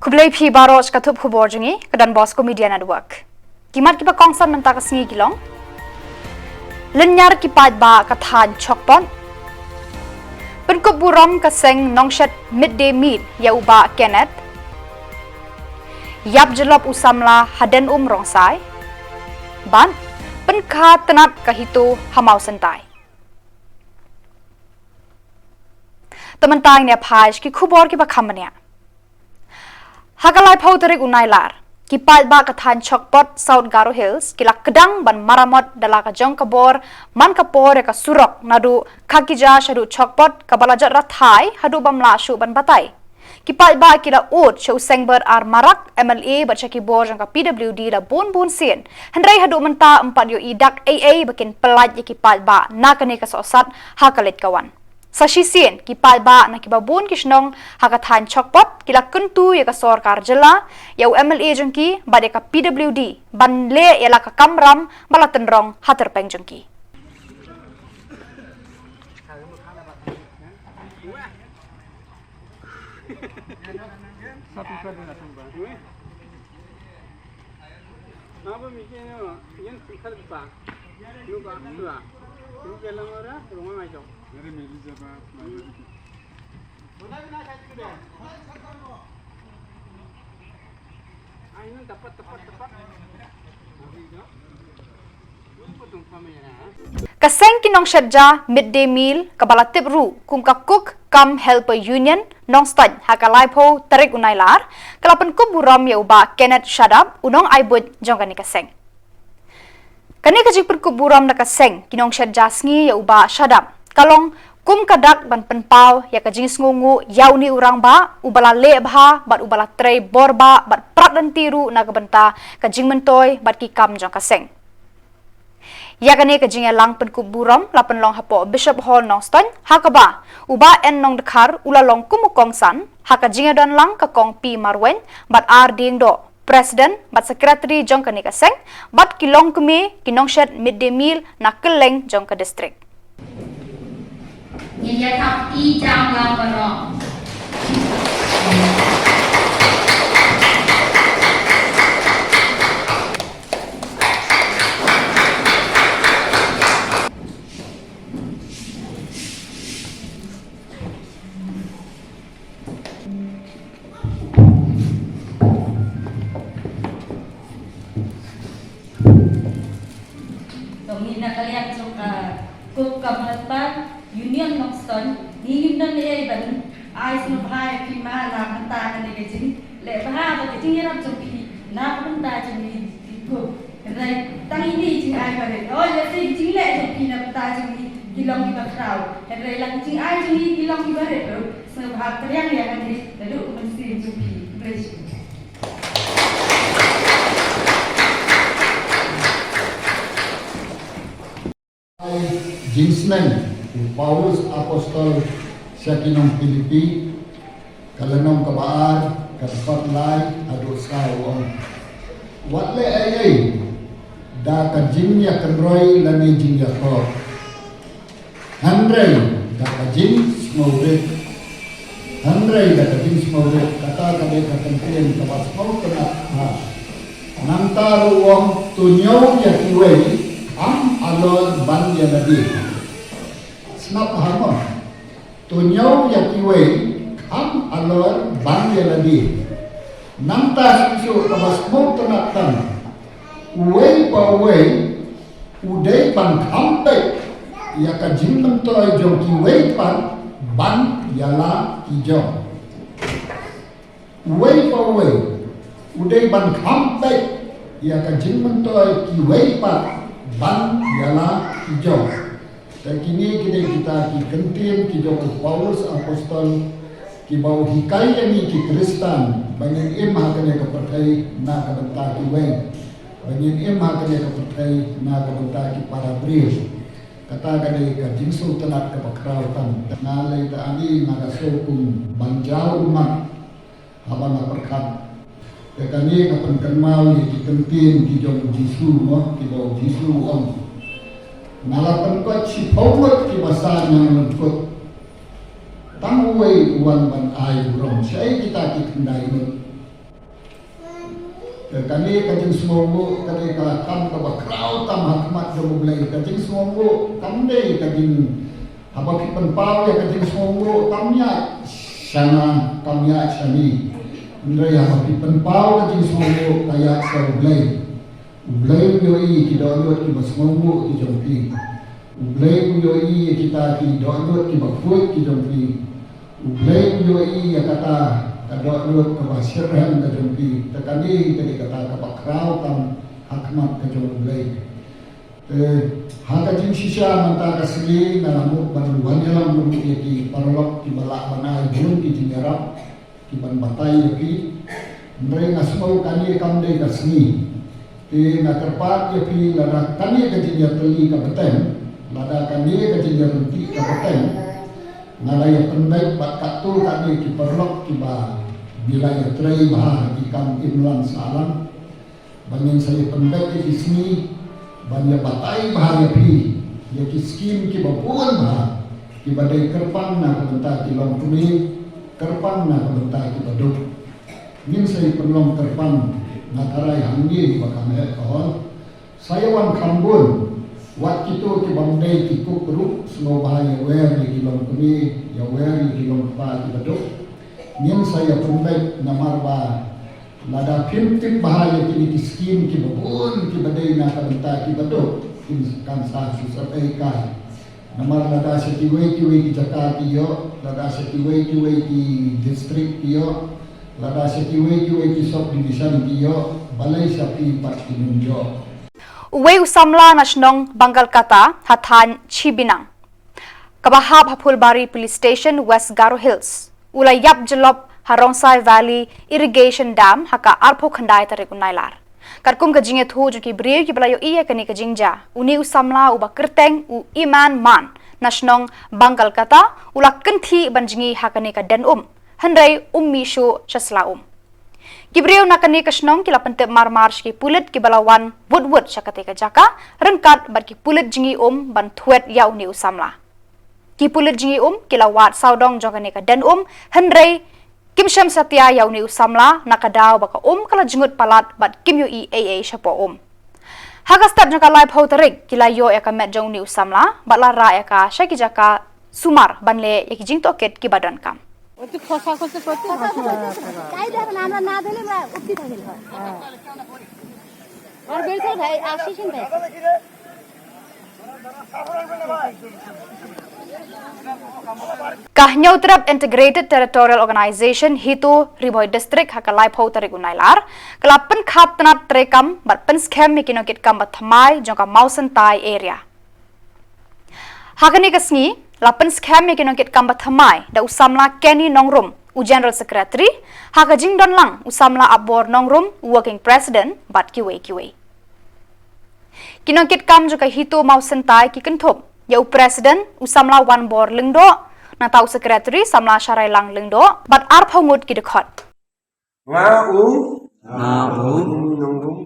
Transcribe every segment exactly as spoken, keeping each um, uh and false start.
Khublei phi baroh sha ka thup khubor jong ngi ka Don Bosco Media Network. Ki mat kiba kongsan mynta ka sngi ki long: Lynñiar ki paidbah ka thaiñ Chokpot. Pynkup burom ka seng nongshet midday meal ïa u Bah Kenneth. Ïap jyllop u samla ha Den Um Rongsai. Bad pynkha tnat ka HITO ha Mawsyntai. Te mynta ngin ïa phai sha ki khubor kiba kham bniah. Ha ka laiphew tarik u Nailar, ki paidbah ka thaiñ Chokpot, South Garo Hills, ki la kdang ban maramot da la ka jong ka bor man ka por ïa ka surok naduh Khakija shaduh Chokpot, kaba la jot rathai haduh bym lah shuh ban batai. Ki paidbah ki la ud sha u Sengbert R Marak, M L A, bad sha ki bor jong ka P W D la bun bun sien. Hynrei haduh mynta ym pat ïohi dak ei ei ba kin pyllait ïa ki paidbah na kane ka sohsat ha ka leit ka wan. Sa shisien, ki paidbah na kiba bun ki shnong ha ka thaiñ Chokpot ki la kyntu ïa ka sorkar jylla, ïa u M L A jong ki bad ïa ka P W D ban leh ïa la ka kamram ba la tynrong ha tyrpeng jong ki. Ka seng ki nongshet ja midday meal kaba la tip ruh kum ka Cook cum Helper Union Nongstoiñ ha ka laiphew tarik u Nailar, ka la pynkup burom ïa u Bah Kenneth Shadap, u nongai buit jong kane ka seng. Kane ka jingpynkup burom na ka seng ki nongshet ja sngi ïa u Bah Shadap ka long kum ka dak ban pynpaw ïa ka jingsngewnguh ïa une u rangbah uba la leh bha bad uba la trei bor bah bad prat lynti ruh na ka bynta ka jingmyntoi bad ki kam jong ka seng. Ïa kane ka jingïalang pynkup burom la pynlong hapoh Bishop Hall Nongstoiñ, ha kaba u Bah N Nongdkhar u la long kum u kongsan, ha ka jingïadon lang ka Kong P Marwein bad R Diengdoh, President bad Secretary jong kane ka seng, bad ki longkmie ki nongshet midday meal na kylleng jong ka district. Ngin ïa thap kti jam lang baroh. To ngi na ka liang jong ka Cook cum Helper Union Nongstoiñ, ngi ngim don ei ei ban ai sngewbha ïa phi ma na ka bynta kane ka jingleh bha bad ka jingïarap jong phi na ka bynta jong ngi ki cook. Hynrei tang ine i jingai barit, oh, ïa ki jingleh jong phi na ka bynta jong ngi ki long kiba khraw. Hynrei la ki jingai jong ngi ki long kiba rit ruh, sngewbha pdiang ïa kane naduh ka mynsiem jong phi. Khublei shibun. Ai jingsneng u Paulus Apostol sha ki nong Philippi, ka lynnong kaba ar, ka dkhot lai haduh saw, u ong: Wat leh ei ei da ka jingïakynroi lane jingïakhroh, hynrei da ka jingsngewrit. Hynrei da ka jingsngewrit, kata ka dei ka kyntien kaba sngewtynnat bha. Nangta ruh u ong: To ñiew ïa kiwei, kham halor ban ïa lade. Sngap bha mo. To ñiew ïa kiwei, kham halor ban ïa lade. Nangta shisha kaba sngewtynnat tam, uwei pa uwei u dei ban kham peit ïa ka jingmyntoi jong kiwei pat ban ïa la ki jong. Uwei pa uwei u dei ban kham peit ïa ka jingmyntoi kiwei pat ban ïa la ki jong. Te kine ki dei kita ki kyntien ki jong u Paulus Apostol kiba u hikai ïa ngi ki Khristan ba ngin im ha kane ka pyrthei na ka bynta kiwei. Ba ngin im ha kane ka pyrthei na ka bynta ki para briew. Kata ka dei ka jingsngewtynnat kaba khraw tam. Nga lei ta ani nga da sngewkum ban jaw ummat haba nga pyrkhat. Te kane ka pynkynmaw ïa ki kyntien ki jong u Jisu mo, kiba u Jisu u ong: Nga la pynkoit shiphew ngut kiba sah ñianglyngkut. Tang uwei u wan ban ai burom. Shaei kita ki khyndai ngut? Kane ka jingsngewnguh, kane ka kam kaba khraw tam ha khmat jong U Blei. Ka jingsngewnguh kam dei ka jing, haba phi pynpaw ïa ka jingsngewnguh, kam ïa sha nga, kam ïa sha ngi. Hynrei haba phi pynpaw ka jingsngewnguh, ka ïa sha U Blei. U Blei u ïohi ki dohnud kiba sngewnguh ki jong phi. U Blei u ïohi ïa kita ki dohnud kiba khuid ki jong phi. U Blei u ïohi ïa kata ka dohnud kaba shitrhem ka jong phi. Te kane ka dei kata kaba khraw tam ha khmat ka jong U Blei. Te ha ka jingshisha mynta ka sngi nga la mut ban wan ïalam ruh ïa ki paralok kiba lah ban ai bun ki jingïarap ki ban batai ïa phi. Hynrei nga sngew kane kam dei ka sngi. Te nga kyrpad ïa phi, lada kane ka jingïatylli ka bteng, lada kane ka jingïaryntih ka bteng, nga la ïa pynbeit bad katto katne ki paralok kiba phi la ïatrei bha ha ki kam imlang sahlang. Ba ngin sa ïa pynbeit ïa ki sngi ban ïa batai bha ïa phi ïa ki skim kiba bun bha kiba dei kyrpang na ka bynta ki longkmie, kyrpang na ka bynta kiba duk. Ngin sa ïa pynlong kyrpang, nga tharai hangne ba kam heh ka hol. Sa ïa wan kham bun, wat kito kibym dei ki cook ruh, sngewbha ïa wer ïa ki longkmie, ïa wer ïa ki longkpa kiba duk. Ngin sa ïa pynbeit namar ba lada phim tip bha ïa kine ki skim kiba bun kiba dei na ka bynta kiba duk, kin kan sa shu syrhei kai. Namar lada sha kiwei kiwei ki jaka ki ïoh, lada sha kiwei kiwei ki district ki ïoh, lada sha kiwei kiwei ki sub division ki ïoh, balei sha phi pat kim ïoh? Uwei u samla na shnong Bangalkata ha thaiñ Chibinang, kaba hap ha Phulbari Police Station, West Garo Hills, u la ïap jyllop ha Rongsai Valley Irrigation Dam ha ka arphew khyndai tarik u Nailar. Katkum ka jingïathuh jong ki briew kiba la ïohi ïa kane ka jingjia, une u samla uba kyrteng u Iman Man na shnong Bangalkata u la kynthih ban jngi ha kane ka den um, hynrei um mih shuh sha sla um. Ki briew na kane ka shnong ki la pyntip mar mar sha ki pulit kiba la wan wut wut sha kata ka jaka, ryngkat bad ki pulit jngi um ban thwet ïa une u samla. Ki pulit jngi um ki la wad sawdong jong kane ka den um, hynrei kim shym satia ïa une u samla na ka daw ba ka um ka la jngut palat bad kim ïohi ei ei shapoh um. Ha ka step jong ka laiphew tarik ki la ïoh ïa ka met jong une u samla bad la rah ïa ka sha ki jaka sumar ban leh ïa ki jingtohkit kiba donkam. ওই তো খসা খসে করতে খসা খসে করতে। তাই দেখো না, আমরা না দিলে ওরা উঠতে থাকে না। হ্যাঁ। আর বেলছে ভাই, আসিস ভাই। Ka Hynñiewtrep Integrated Territorial Organization HITO Ri Bhoi District ha ka laiphew tarik u Nailar ka la pynkhap tnat treikam bad pynskhem ïa ki nongkitkam ba thymmai jong ka Mawsyntai area. Ha kane ka sngi la pynskhem ïa ki nongkitkam ba thymmai da u samla Kenny Nongrum, u General Secretary, ha ka jingdon lang u samla Apbor Nongrum, u Working President, bad kiwei kiwei. Ki nongkitkam jong ka HITO Mawsyntai ki kynthup ïa u President u samla Wanbor Lyngdoh, nangta u Secretary samla Sharailang Lyngdoh bad arphew ngut ki dkhot. Nga u. Nga u. Nongrum.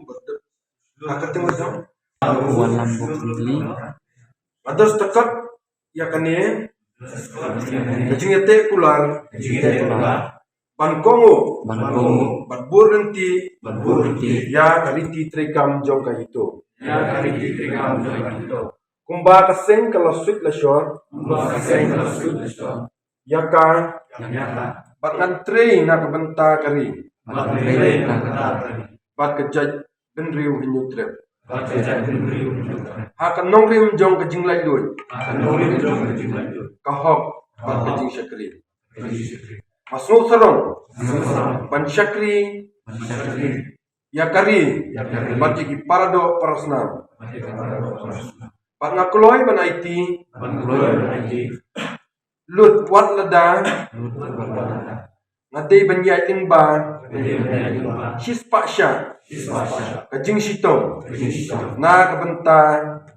Nga kyrteng u Jong. Nga u Wanlam Bokli. Nga da sdang kat ïa kane ka jingïateh kular. Ka jingïateh kular. Ban kohnguh. Ban kohnguh. Bad bud ryntih. Bad bud ryntih. Ïa ka riti treikam jong ka HITO. Ïa ka riti treikam jong ka HITO. Kumba ka seng ka la suit la shor. Kumba ka seng ka la suit la shor. Ïa ka. Ïa ka. Bad ngan trei na ka bynta ka ri. Bad ngan trei na ka bynta ka ri. Bad ka jaitbynriew Hynñiewtrep. Bad ka jaitbynriew Hynñiewtrep. Ha ka nongrim jong ka jinglaitluid. Ha ka nongrim jong ka jinglaitluid. Ka hok. Bad ka jingshakri. Ka jingshakri. Nga sngewsarong. Nga sngewsarong. Ban shakri. Ban shakri. Ïa ka ri. Ïa ka ri. Bad ïa ki paradoh parasnam. Bad ïa ki paradoh parasnam. Bad nga kloi ban aiti. Bad nga kloi ban aiti. Lut wat lada. Lut wat lada. Nga dei ban ïaid lyngba. Nga dei ban ïaid lyngba. Shispah shah. Shispah shah. Ka jingshitom. Ka jingshitom. Na ka bynta.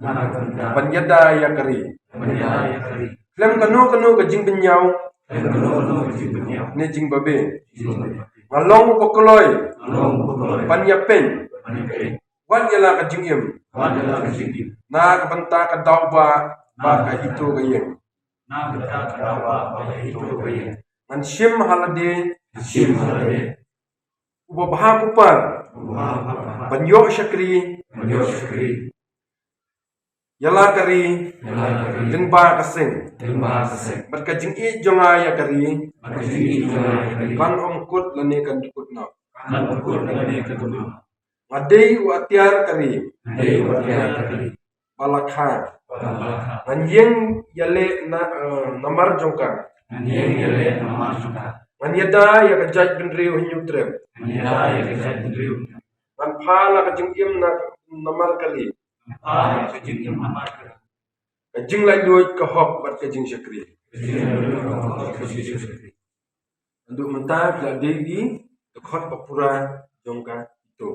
Na ka bynta. Ban ïada ïa ka ri. Ban ïada ïa ka ri. Khlem kano kano ka jingbynñiaw. Khlem kano kano ka jingbynñiaw. Ne jingbabe. Jingbabe. Nga long u ba kloi. Nga long u ba kloi. Ban ïapeiñ. Ban ïapeiñ. Wat ïa la ka jingim. Wat ïa la ka jingim. Na ka bynta ka daw ba, ba ka HITO ka ïeng. Na ka bynta ka daw ba, ba ka HITO ka ïeng. Ngan shim ha lade. Ngan shim ha lade. Uba bha u par. Ban ïoh shakri ïa la ka ri lyngba ka seng. Bad ka jingïeit jong nga ïa ka ri kan ym kut lane kan kut noh. Nga dei u atiar ka ri ba la kha. Ngan ïeng ïaleh na, eh, namar jong ka. Ngan ïada ïa ka jaitbynriew Hynñiewtrep. Ngan phah la ka jingim na, namar kali. Ka jinglaitluid, ka hok bad ka jingshakri. Naduh mynta phi la dei ki dkhot ba pura jong ka HITO.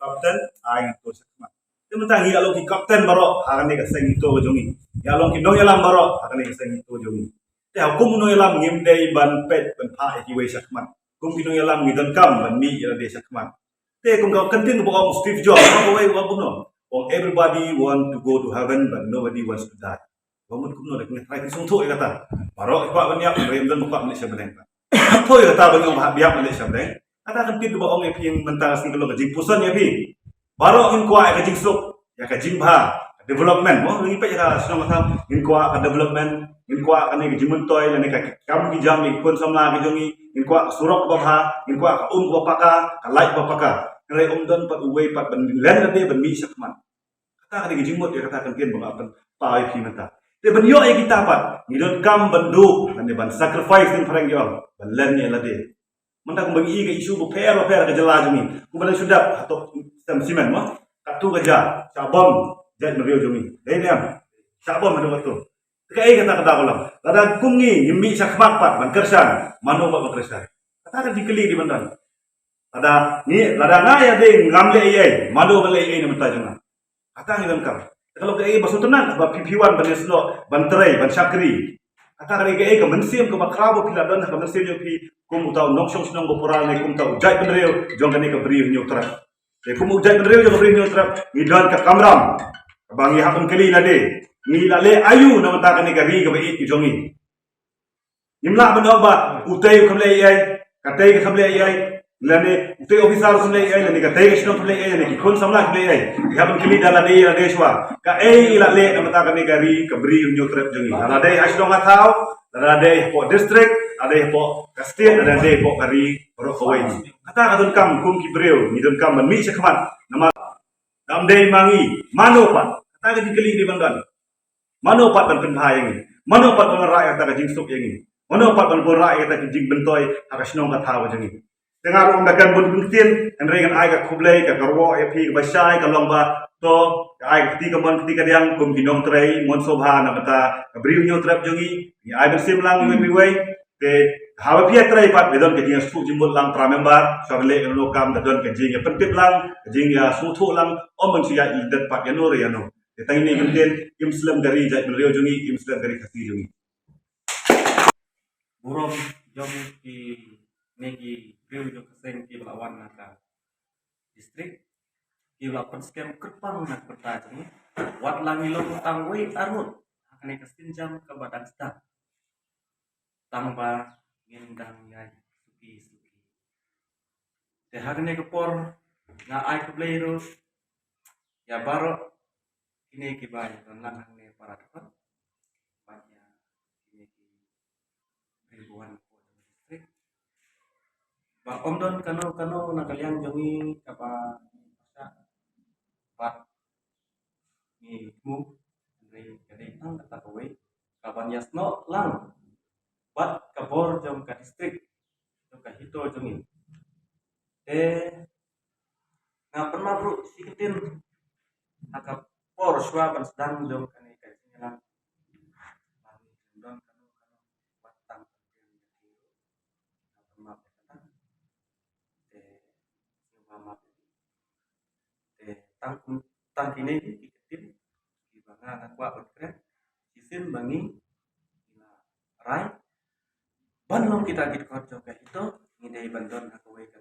Captain, ai ngin tur shakhmat. Te mynta ngi ïa long ki captain baroh ha kane ka seng HITO ka jong ngi. Ïa long ki nongïalam baroh ha kane ka seng HITO jong ngi. Te ha kum u nongïalam ngim dei ban peit ban phah ïa kiwei shakhmat. Kum ki nongïalam ngi donkam ban mih ïa lade shakhmat. Te kum ka ktien kaba ong Steve Jobs, kawei ka ong kumno? Ong, "Everybody want to go to heaven, but nobody wants to die." Ba mut kumno, da kane trai ki sngewthuh ïa kata. Baroh ki kwah ban ïap, hynrei ym don ba kwah ban leit sha bneng. Thaw ïa kata ba ngi ong ba hap ïap ban leit sha bneng. Kata ka ktien kaba ong ïa phi mynta ka sngi ka long ka jingpuson ïa phi. Baroh ngin kwah ïa ka jingsuk, ïa ka jingbha, ka development mo, ngi peit ïa ka shnong ka thaw, ngin kwah ka development, ngin kwah kane ka jingmyntoi lane ka kam ki jam ïa ki khun samla ki jong ngi, ngin kwah ka surok kaba bha, ngin kwah ka um kaba paka, ka light kaba paka. Hynrei ym don pat uwei pat ban len lade ban mih shakhmat. Kata ka dei ka jingmut ïa kata ka ktien ba nga pynpaw ïa phi mynta. Te ban ïoh ïa kita pat, ngi donkam ban duh lane ban sacrifice, ktien phareng ki ong, ban len ïa lade. Mynta kumba ngi i ka issue bapher bapher ka jylla jong ngi. Kumba nang shu dep hato Sem Simen mo. Katto ka jia, shah bom jaitbynriew jong ngi. Dei ne em? Shah bom haduh katto. Te kaei kata ka daw ka long? Lada kum ngi ngim mih shakhmat pat ban kyrshan, mano pat ban kyrshan? Kata ka jingkylli dei ban don. Lada ngi, lada nga ïa dei ngam leh ei ei, mano ban leh ei ei na bynta jong nga? Kata ngi donkam. Te ka long kaei ba sngewtynnat ba phi phi wan ban ïasnoh, ban trei, ban shakri. Kata ka dei kaei ka mynsiem kaba khraw ba phi la don ha ka mynsiem jong phi kum uta u nongshong shnong ba pura ne kum uta u jaitbynriew jong kane ka Bri u Hynñiewtrep. Te kum u jaitbynriew jong ka Bri u Hynñiewtrep ngi don ka kamram kaba ngi hap ban kylli lade, ngi la leh aïu na bynta kane ka ri kaba ïeit ka jong ngi. Ngim lah ban ong ba utei u kham leh ei ei, katei ka kham leh ei ei, lane utei officer u kham leh ei ei, lane katei ka shnong kham leh ei ei, lane ki khun samla kham leh ei ei. Ïa ban kylli da lade lade shuwa. Kaei la leh na bynta kane ka ri ka Bri u Hynñiewtrep jong ngi. Lada dei ha shnong ha thaw, lada dei hapoh district, lada dei hapoh ka state, lada dei hapoh ka ri baroh kawei. Kata ka donkam kum ki briew, ngi donkam ban mih shakhmat. Namar ngam dei ma ngi, mano pat? Kata ka jingkylli dei ban don. Mano pat ban pynbha ïa ngi? Mano pat ban wanrah ïa kata ka jingsuk ïa ngi? Mano pat ban wanrah ïa kata ka jingmyntoi ha ka shnong ka thaw ka jong ngi? Te nga ruh ym da kren bun bun ktien, hynrei ngan ai ka khublei, ka kyrwoh ïa phi kaba shai ka long ba to ka ai ka kti kamon kti kadiang kum ki nongtrei mon sngewbha na bynta ka Bri u Hynñiewtrep jong ngi. Ngi ai mynsiem lang iwei pa iwei. Te haba phi ïatrei pat, da don ka jingïasngewthuh jingmut lang para member, shuwa ban leh kano kano ka kam da don ka jingïapyntip lang, ka jingïasngewthuh lang, ym ban shu ïaid lyndet pat ïano re ïano. Te tang ine i kyntien, im slem ka ri jaitbynriew jong ngi, im slem ka ri Khasi jong ngi. Burom jong kine ki briew jong ka seng kiba la wan na ka district, kiba la pynskhem kyrpang na ka bynta jong ngi. Wat la ngi long tang wei arngut ha kane ka sienjam kaba dang sdang, tang ba ngin dang ïaid suki suki. Te ha kane ka por nga ai khublei ruh ïa baroh kine kiba ïadon lang hangne para dkhot, bad ïa kine ki briew ba wan hapoh jong ka district. Ba ym don kano kano na ka liang jong ngi kaba ngi pyrshah bad ngi thmu, hynrei ka dei tang kata kawei, kaban ïasnoh lang bad ka bor jong ka district, jong ka HITO jong ngi. Te nga pynmap ruh shi kyntien ha ka por shuwa ban sdang jong kane ka jingïalang. Ba ngim don kano kano wat tang nga pynmap ïa kata. Te sngewbha map. Te tang kum, tang kine ki kyntien kiba nga nga kwah ban kren. Shisien ba ngi ïa rai ban long kita ki dkhot jong ka HITO, ngi dei ban don ha kawei ka,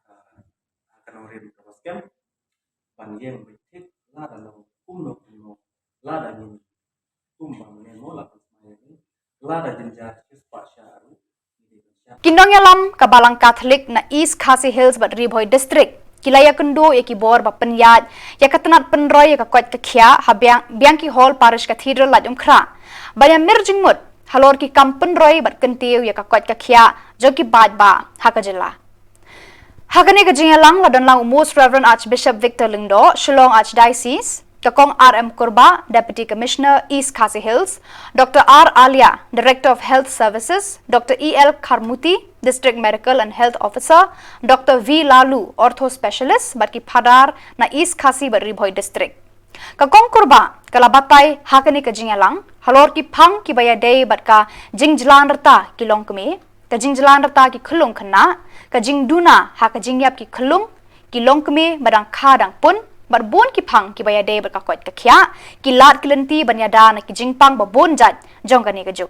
ha ka nongrim kaba skhem ban ïeng beit thik, lada long kumno kumno, lada ngin tum ba mynne mo la pynsmai ïa ngi, lada jynjar shispah sha ruh. Ki nongïalam ka Balang Catholic na East Khasi Hills bad Ri Bhoi District Ki la ïakynduh ïa ki bor ba pynïaid ïa ka tnat pynroi ïa ka koit ka khiah ha biang, biang ki hall Parish Cathedral Laitumkhrah, ban ïa mir jingmut halor ki kam pynroi bad kyntiew ïa ka koit ka khiah jong ki paidbah ha ka jylla. Ha kane ka jingïalang la don lang u Most Reverend Archbishop Victor Lyngdoh, Shillong Archdiocese, ka Kong R M Kurbah, Deputy Commissioner, East Khasi Hills, Doctor R Alia, Director of Health Services, Doctor E L Kharmuti, District Medical and Health Officer, Doctor V Lalu, Ortho Specialist, bad ki phadar na East Khasi bad Ri Bhoi District. Ka Kong Kurbah ka la batai ha kane ka jingïalang halor ki phang kiba ïadei bad ka jingjlan rta ki longkmie, ka jingjlan rta ki khyllung khynnah, ka jingduna ha ka jingïap ki khyllung ki longkmie ba dang kha dang pun, bad bun ki phang kiba ïadei bad ka koit ka khiah, ki lad ki lynti ban ïada na ki jingpang ba bun jait jong kane ka juk.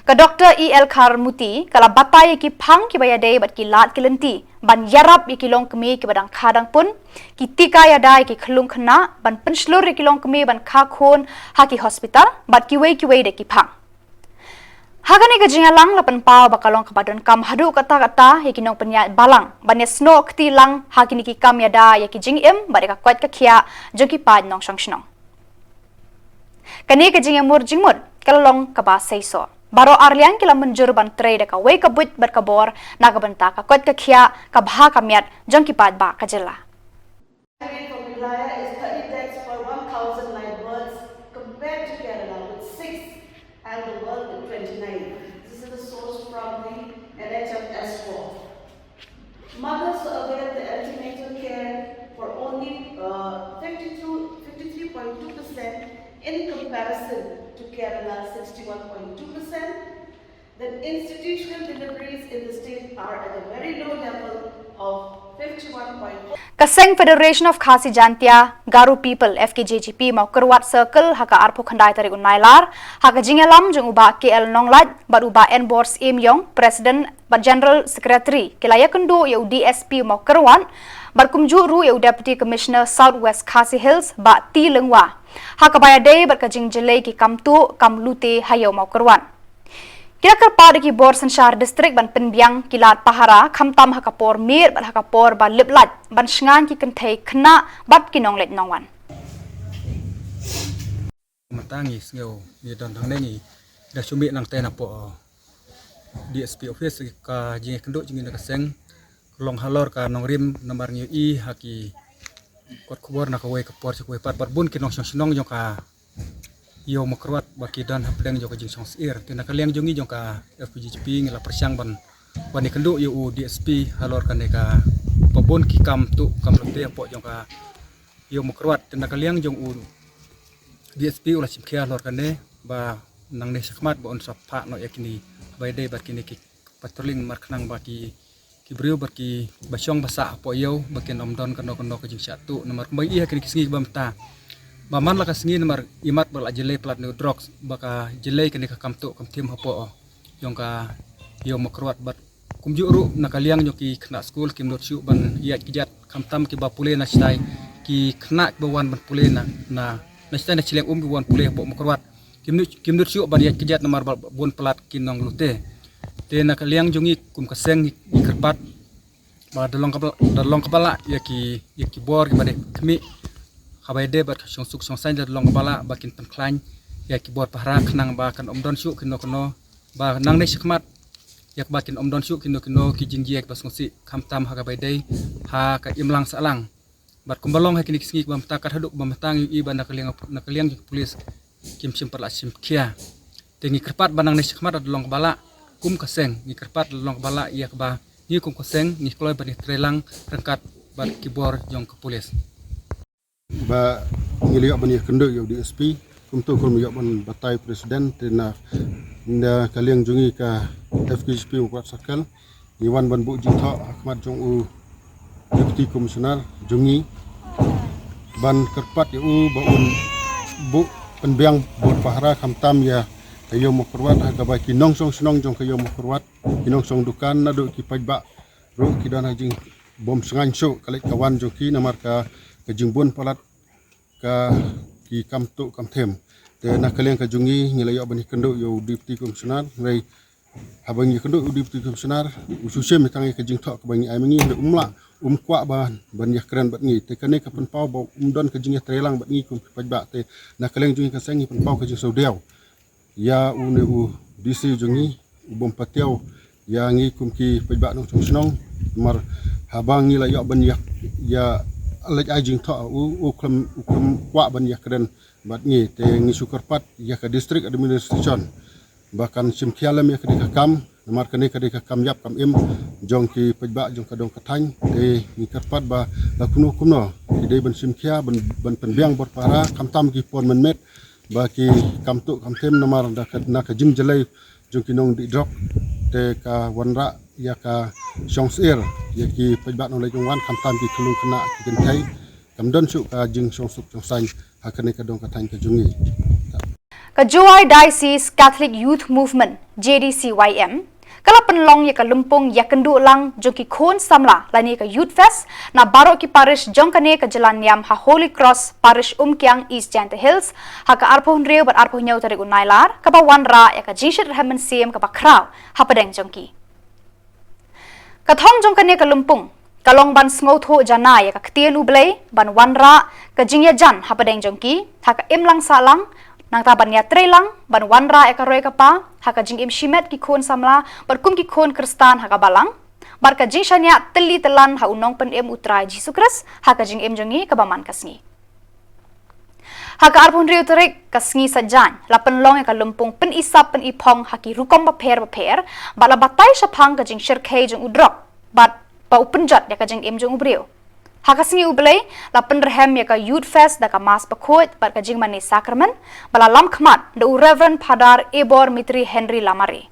Ka Doctor E L Kharmuti ka la batai ïa ki phang kiba ïadei bad ki lad ki lynti ban ïarap ïa ki longkmie kiba dang kha dang pun, ki tika ïada ïa ki khyllung khynnah, ban pynshlur ïa ki longkmie ban kha khun ha ki hospital, bad kiwei kiwei de ki phang. Ha kane ka jingïalang la pynpaw ba ka long kaba donkam haduh katta katta ïa ki nongpynïaid balang ban ïasnoh kti lang ha kine ki kam ïada ïa ki jingim bad ïa ka koit ka khiah jong ki paid nongshong shnong. Kane ka jingïamur jingmut ka la long kaba seisoh. Baroh arliang ki la mynjur ban trei da kawei ka buit bad ka bor na ka bynta ka koit ka khiah, ka bha ka miat jong ki paidbah ka jylla. Rate for Meghalaya is thirty deaths per one thousand live births, compared to Kerala with six and the world with twenty-nine. This is a source from the N H M S four. Mothers avail the antenatal care for only uh, fifty-two, fifty-three point two percent in comparison to Kerala, sixty-one point two percent. Then institutional deliveries in the state are at a very low level of fifty-one point four. Ka Seng Federation of Khasi Jaintia Garo People, F K J G P, Mawkyrwat Circle, ha ka arphew khyndai tarik u Nailar, ha ka jingïalam jong u Bah K L Nonglait bad u Bah Enbor Syiem Ïong, President bad General Secretary, ki la ïakynduh ïa u D S P Mawkyrwat, bad kumjuh ruh ïa u Deputy Commissioner South West Khasi Hills, Bah T Lyngwa, ha kaba ïadei bad ka jingjyllei ki kam tuh kam lute ha ïew Mawkyrwat. Ki la kyrpad ïa ki bor synshar district ban pynbiang ki lad pahara, khamtam ha ka por miet bad ha ka por ba lip lait, ban shngaiñ ki kynthei khynnah bad ki nongleit nongwan. Mynta ngi sngew ngi don hangne, ngi da shu mih nangta napoh D S P office, ka jingïakynduh jong ngi na ka seng ka long halor ka nongrim, namar ngi ïohi ha ki kot khubor na kawei ka por sha kawei pat, bad bun ki nongshong shnong jong ka ïew Mawkyrwat ba ki don hapdeng jong ka jingshongsyier. Te na ka liang jong ngi jong ka F K J G P ngi la pyrshang ban wan ïakynduh ïa u D S P halor kane kaba bun ki kam tuh kam lute hapoh jong ka ïew Mawkyrwat. Te na ka liang jong u D S P u la shim khia halor kane ba nangne shakhmat ba un sa phah noh ïa kine ba ïadei bad kine ki patrolling, namar khnang ba ki, ki briew bad kiba shong ba sah hapoh ïew ba kin ym don kano kano ka jingshah tuh, namar kumba ngi ïohi ha kine ki sngi kiba mynta ba man la ka sngi namar imat ba la jyllei palat ne u drugs ba ka jyllei kane ka kam tuh kam thim hapoh jong ka ïew Mawkyrwat. Bad kumjuh ruh na ka liang jong ki khynnah skul kim nud shuh ban ïaid kjat, khamtam kiba pule na shatai, ki khynnah kiba wan ban pule na, na, na shatai na shiliang um kiba wan pule hapoh Mawkyrwat. Kim nud, kim nud shuh ban ïaid kjat namar ba bun palat ki nonglute. Te na ka liang jong ngi kum ka seng ngi, ngi kyrpad ba da long kaba, da long kaba lah ïa ki, ïa ki bor kiba dei khmih, kaba ïadei bad ka shongsuk shongsaiñ, da long kaba lah ba kin pynkhlaiñ ïa ki bor pahara khnang ba kan ym don shuh kino kino, ba nangne shakhmat ïa kaba kin ym don shuh kino kino ki jingjia kiba sngewsih, khamtam ha kaba ïadei ha ka imlang sahlang. Bad kumba long ha kine ki sngi kiba mynta, kat haduh kumba mynta ngi ïohi ba na ka liang, na ka liang jong ki pulis kim shym pat la shim khia. Te ngi kyrpad ba nangne shakhmat da long kaba lah, kum ka seng ngi kyrpad da long kaba lah ïa kaba ngi kum ka seng ngi kloi bad ngi trei lang ryngkat bad ki bor jong ka pulis. Ba ngi la ïoh ban ïakynduh ïa u D S P, kumta kum ïoh ban batai president, te na, na ka liang jong ngi ka F K J P Mawkyrwat Circle, ngi wan ban buh jingthoh ha khmat jong u Deputy Commissioner jong ngi ban kyrpad ïa u ba un buh pynbiang bor pahara khamtam ïa ka ïew Mawkyrwat, ha kaba ki nongshong shnong jong ka ïew Mawkyrwat, ki nongshong dukan naduh ki paidbah ruh ki don ha jingbym shngaiñ shuh ka leit ka wan jong ki namar ka, ka jingbun palat ka ki kam tuh kam thim. Te na ka liang ka jong ngi ngi la ïoh ban ïakynduh ïa u Deputy Commissioner, hynrei Haba ngi kynduh u Deputy Commissioner, u shu shim ïa tang ïa ka jingthoh kaba ngi ai ma ngi, hynrei um lah, um kwah ba, ban ïakren bad ngi. Te kane ka pynpaw ba um don ka jingïatreilang bad ngi kum ki paidbah, te na ka liang jong ngi ka seng ngi pynpaw ka jingsngewdiaw ïa une u D C jong ngi, u bym patiaw ïa ngi kum ki paidbah nongshong shnong. Namar haba ngi la ïoh ban ïa, ïa leit ai jingthoh, u, u khlem, u khlem kwah ban ïakren bad ngi, te ngi shu kyrpad ïa ka District Administration ba kan shim khia lem ïa ka dei ka kam, namar kane ka dei ka kam ïap kam im jong ki paidbah jong ka dong ka thaiñ. Te ngi kyrpad ba la kumno kumno ki dei ban shim khia, ban, ban pynbiang bor para, khamtam ki por mynmiet, ba ki kam tuh kam them, namar da ka, na ka jingjlei jong ki nongdih drok, te ka wanrah ïa ka shongsyier ïa ki paidbah nongleit nongwan, khamtam ki khyllung khynnah ki kynthei. Kam don shuh ka jingshongsuk shongsaiñ ha kane ka dong ka thaiñ ka jong ngi. Ka Jowai Diocese Catholic Youth Movement, J D C Y M, ka la pynlong ïa ka lympung ïakynduh lang jong ki khun samla lane ka Youth Fest na baroh ki parish jong kane ka jylla niam ha Holy Cross Parish, Umkiang, East Jaintia Hills, ha ka arphew hynriew bad arphew hynñiew tarik u Nailar, kaba wanrah ïa ka jingshitrhem mynsiem kaba khraw hapdeng jong ki. Ka thong jong kane ka lympung ka long ban sngewthuh janai ïa ka ktien U Blei, ban wanrah ka jingïajan hapdeng jong ki ha ka imlang sahlang, nangta ban ïatreilang ban wanrah ïa ka roi ka par ha ka jingim shimet ki khun samla bad kum ki khun Khristan ha ka balang, bad ka jingshaniah tylli tyllan ha u Nongpynim U Trai Jisu Khrist ha ka jingim jong ngi kaba man ka sngi. Ha ka arphew hynriew tarik, ka sngi Saitjaiñ, la pynlong ïa ka lympung pynisap pyniphong ha ki rukom bapher bapher, bad la batai shaphang ka jingshyrkhei jong u drok bad ba u pynjot ïa ka jingim jong u briew. Ha ka sngi U Blei, la pynrhem ïa ka Youth Fest da ka Mass bakhuid bad ka jingmane Sakramen, ba la lam khmat da u Reverend Phadar Ebor Mitri Henry Lamare.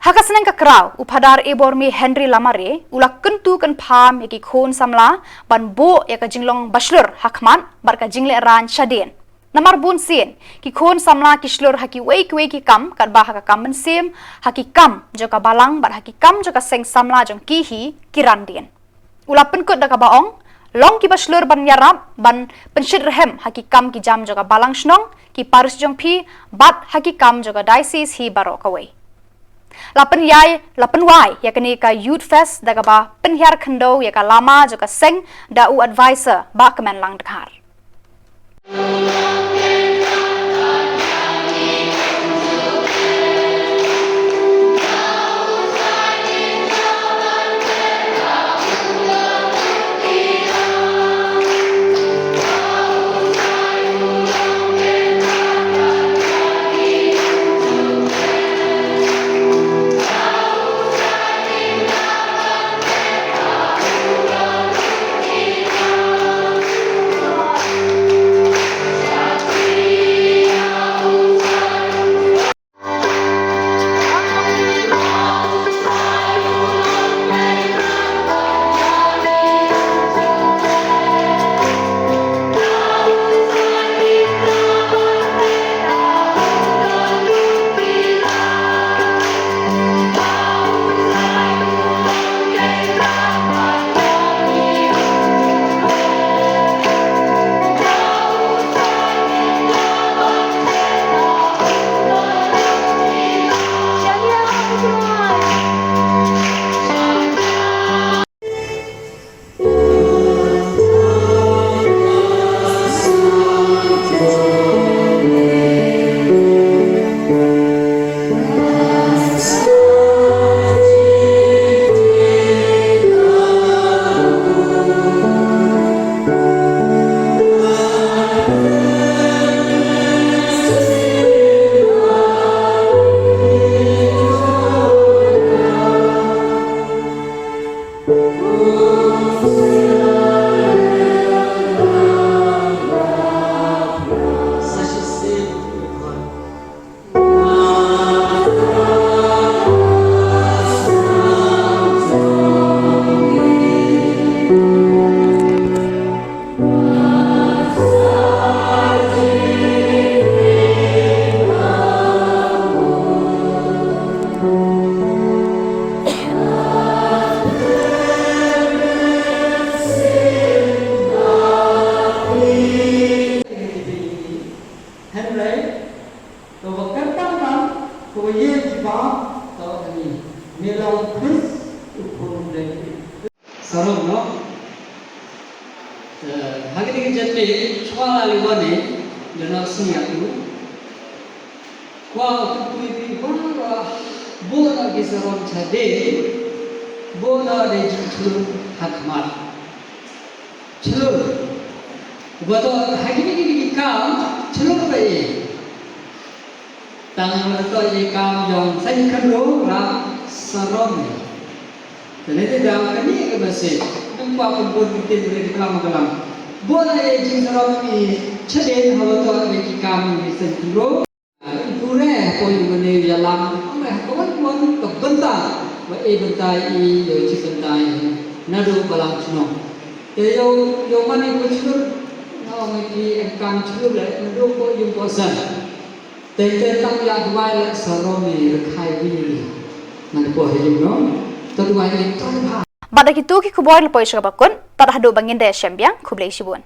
Ha ka sneng ka kraw, u Phadar Ebor Mi Henry Lamare u la kyntu kynpham ïa ki khun samla ban buh ïa ka jinglong bashlur ha khmat bad ka jinglehrain shadien. Namar bun sien ki khun samla ki shlur ha kiwei kiwei ki kam, katba ha ka kam mynsiem, ha ki kam jong ka balang bad ha ki kam jong ka seng samla jong ki hi ki ran dien. U la pynkut da kaba ong, long kiba shlur ban ïarap ban pynshitrhem ha ki kam ki jam jong ka balang shnong, ki parish jong phi, bad ha ki kam jong ka diocese hi baroh kawei. La pynïai, la pynwai ïa kane ka Youth Fest da kaba pynhiar khyndew ïa ka lama jong ka seng da u advisor Bah Kmenlang Dkhar. Ngi long Khrist u khun David. Sarong no. Eh, ha kine ki jingmut shuwa la li wan ne, da na sing ya tu. Kwah u pynpoi ïa phi ba, ba, bun na ki sarong chadien, bun na de jingchlur ha khmat. Chlur. Ba to ha kine kine ki kam, chlur ba e. Tang ba to ïa kam jong saiñ khynroo, ra sarong. Te ne te dang kane ka message, nang kwah pynbun ktien re klam klam. Bun na ïa jingsarong ïa chadien haba to ïa ki kam ïa saiñ khynroo. Pure ko ïa mane ïa lam, ame ha kawan kawan ka bynta, ba e bynta ïa ïa chi bynta ïa naduh balang chnong. Te ïa ïa mane ko chlur, nga ong ïa ki em kam chlur le, naduh ko ïa ko san. Te te tang ïa duwai le sarong ïa rkhai wi ïa. Ngan ko ïa no, te duwai ïa to ha. Bad da kitu ki khubor la poi sha kaba kut, tad haduh ba ngin da shem biang, khublei shibun.